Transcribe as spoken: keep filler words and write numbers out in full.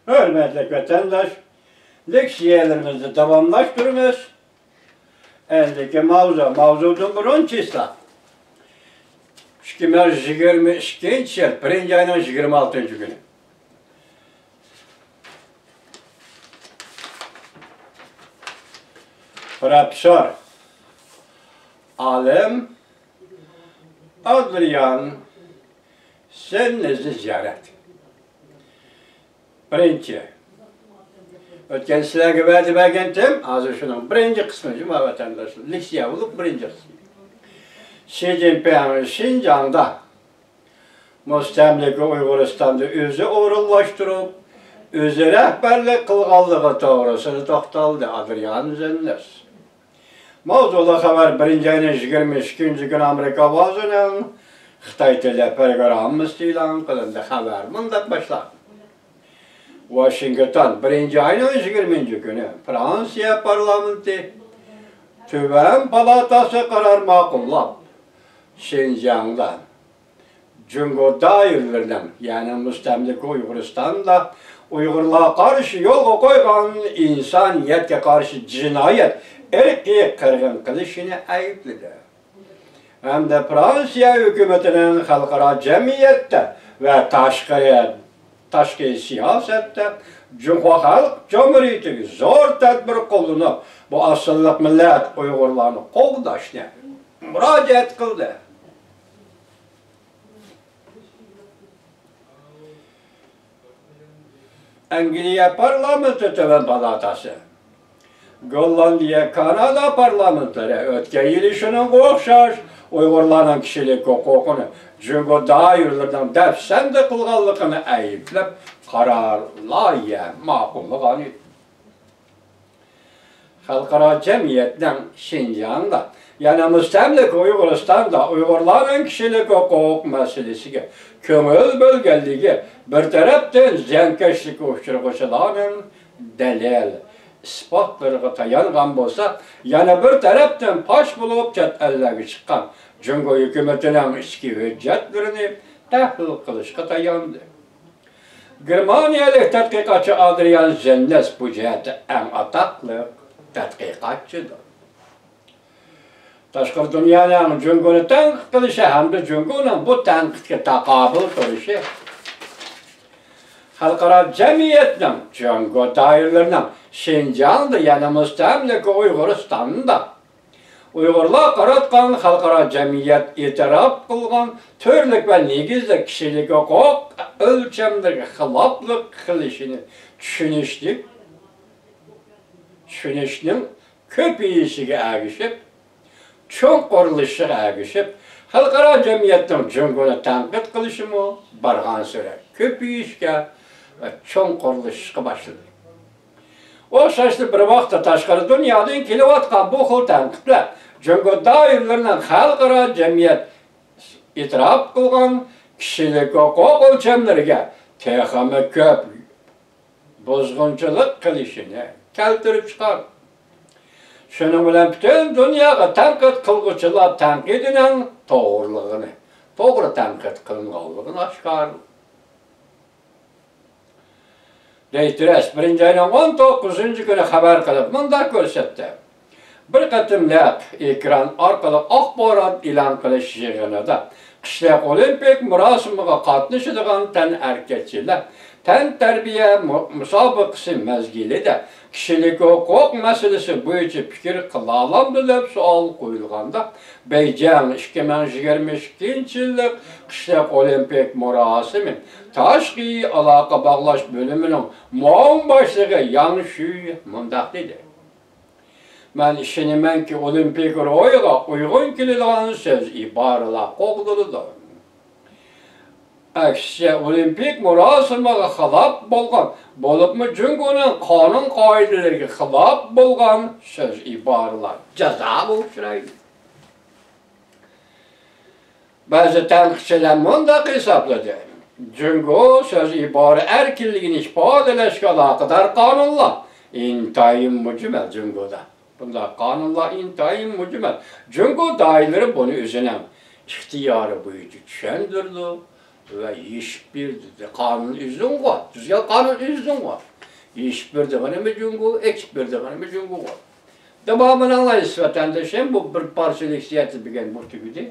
ھۆرمەتلىك ۋەتەنداش، لېكسىيەلىرىمىزنى داۋاملاشتۇرىمىز. ئەمدىكى ماۋزۇ، ماۋزۇدىن بۇرۇن چىسلا. ئىككى مىڭ يىگىرمە ئىككىنچى يىل بىرىنچى ئاينىڭ يىگىرمە ئالتىنچى كۈنى. پروفېسسور، ئالىم ئادرىيان سېننېزنى زىيارەت. بىرىنچى. ئۆتكەن سىلەرگە ۋەدە بەرگەنتىم، ھازىر شۇنىڭ بىرىنچى قىسمى، جۇما ۋەتەنداشلار، لېكسىيە بولۇپ بىرىنچى قىسمى. شى جىنپىڭ شىنجاڭدا مۇستەملىكە ئۇيغۇرىستاندا ئۆزى ئورۇنلاشتۇرۇپ، ئۆزى رەھبەرلىك قىلغانلىقى توغرىسىدا توختالدى ئادرىيان زېننېس. ماۋزۇلۇق خەۋەر بىرىنچى ئاينىڭ يىگىرمە ئىككىنچى كۈنى ئامېرىكا ئاۋازىنىڭ خىتاي تىلى پروگراممىسىدا ئېلان قىلىندى. خەۋەر مۇنداق باشلانغان. ۋاشىنگتون، بىرىنچى ئاينىڭ يىگىرمىنچى كۈنى، فرانسىيە پارلامېنتى تۆۋەن پالاتاسى قارار ماقۇللاپ، شىنجاڭدا جۇڭگو دائىرىلىرىنىڭ، يەنى مۇستەملىكە ئۇيغۇرىستاندا ئۇيغۇرلارغا قارشى يولغا قويغان ئىنسانىيەتكە قارشى جىنايەت، ئىرقىي قىرغىن قىلىشىنى ئەيىبلىدى. ھەمدە فرانسىيە ھۆكۈمىتىنىڭ خەلقئارا جەمئىيەتتە ۋە تاشقىرى، تاشقى سىياسەتتە جۇڭخۇا خەلق جۇمھۇرىيىتىگە زور تەدبىر قوللىنىپ، بۇ ئاز سانلىق مىللەت ئۇيغۇرلارنى قوغداشنى مۇراجىئەت قىلدى. ئەنگلىيە پارلامېنتى تۆۋەن پالاتاسى، گوللاندىيە، كانادا پارلامېنتلىرى ئۆتكەن يىلى شۇنىڭغا ئوخشاش ئۇيغۇرلارنىڭ كىشىلىك ھوقۇقىنى جۇڭگو دائىرىلىرىنىڭ دەپسەندە قىلغانلىقىنى ئەيىبلەپ، قارار لايىھە ماقۇللىغان ئىدى. خەلقئارا جەمئىيەتنىڭ شىنجاڭدا، يەنى مۇستەملىكە ئۇيغۇرىستاندا ئۇيغۇرلارنىڭ كىشىلىك ھوقۇق مەسىلىسىگە كۆڭۈل بۆلگەنلىكى بىر تەرەپتىن زىيانكەشلىككە ئۇچرىغۇچىلارنىڭ دەلىل، ئىسپاتلىرىغا تايانغان بولسا، يەنە بىر تەرەپتىن پاش بولۇپ چەت ئەللەرگە چىققان جۇڭگو ھۆكۈمىتىنىڭ ئىچكى ھۆججەتلىرىنى تەھلىل قىلىشقا تاياندى. گېرمانىيەلىك تەتقىقاتچى ئادرىيان زېننېس بۇ جەھەتتە ئەڭ ئاتاقلىق تەتقىقاتچىدۇر. تاشقىرى دۇنيانىڭ جۇڭگونى تەنقىد قىلىشى ھەمدە جۇڭگونىڭ بۇ تەنقىدكە تاقابىل تۇرۇشى خەلقئارا جەمئىيەتنىڭ جۇڭگو دائىرىلىرىنىڭ شىنجاڭدا، يەنى مۇستەملىكە ئۇيغۇرىستاندا ئۇيغۇرلارغا قاراتقان خەلقئارا جەمئىيەت ئېتىراپ قىلغان تۈرلۈك ۋە نېگىزلىك كىشىلىك ھوقۇق ئۆلچەملىرىگە خىلاپلىق قىلىشىنى چۈشىنىشلىك، چۈشىنىشنىڭ كۆپىيىشىگە ئەگىشىپ، چوڭقۇرلىشىشىغا ئەگىشىپ، خەلقئارا جەمئىيەتنىڭ جۇڭگونى تەنقىد قىلىشىمۇ بارغانسېرى كۆپىيىشكە ۋە چوڭقۇرلىشىشقا باشلىدى. ئوخشاشلا بىر ۋاقىتتا تاشقىرى دۇنيادىن كېلىۋاتقان بۇ خىل تەنقىدلەر جۇڭگو دائىرىلىرىنىڭ خەلقئارا جەمئىيەت ئېتىراپ قىلغان كىشىلىك ھوقۇق ئۆلچەملىرىگە تېخىمۇ كۆپ بۇزغۇنچىلىق قىلىشىنى كەلتۈرۈپ چىقاردى. شۇنىڭ بىلەن پۈتۈن دۇنياغا تەنقىد قىلغۇچىلار تەنقىدىنىڭ توغرىلىقىنى، توغرا تەنقىد قىلىنغانلىقىنى ئاشكارىلىدى. رېيتېرس بىرىنچى ئاينىڭ ئون توققۇزىنچى كۈنى خەۋەر قىلىپ مۇنداق كۆرسەتتى: بىر قېتىملىق ئېكران ئارقىلىق ئاخبارات ئېلان قىلىش يىغىنىدا قىشلىق ئولىمپىك مۇراسىمىغا قاتنىشىدىغان تەنھەرىكەتچىلەر تەنتەربىيە مۇ-، مۇسابىقىسى مەزگىلىدە كىشىلىك ھوقۇق مەسىلىسى بويىچە پىكىر قىلالامدۇ دەپ سوئال قويۇلغاندا، بېيجىڭ، ئىككى مىڭ يىگىرمە ئىككىنچى يىللىق قىشلىق ئولىمپىك مۇراسىمى تاشقى ئالاقە باغلاش بۆلۈمىنىڭ مۇئاۋىن باشلىقى ياڭ شۈي مۇنداق دېدى: مەن ئىشىنىمەنكى، ئولىمپىك روھىغا ئۇيغۇن كېلىدىغان سۆز ئىبارىلەر قوغدىلىدۇ. ئەكسىچە، ئولىمپىك مۇراسىمىغا خىلاپ بولغان، بولۇپمۇ جۇڭگونىڭ قانۇن قائىدىلىرىگە خىلاپ بولغان سۆز ئىبارىلەر جازاغا ئۇچرايدۇ. بەزى تەنقىدچىلەر مۇنداق ھېسابلىدى: جۇڭگو سۆز ئىبارە ئەركىنلىكىنى ئىپادىلەشكە ئالاقىدار قانۇنلار ئىنتايىن مۈجمەل جۇڭگودا. بۇنداق قانۇنلار ئىنتايىن مۈجمەل. جۇڭگو دائىرىلىرى بۇنى ئۆزىنىڭ ئىختىيارى بويىچە چۈشەندۈرىدۇ، ۋە يېشىپ بېرىدۇ. قانۇن ئۆزۈڭغۇ، تۈزگەن قانۇن ئۆزۈڭغۇ. يېشىپ بېرىدىغىنىمۇ جۇڭگو، ئېچىپ بېرىدىغىنىمۇ جۇڭگو. داۋامىنى ئاڭلايسىز، ۋەتەندىشىم، بۇ بىر پارچىلىق سىياسىي دېگەن بۇ تۈگىدى.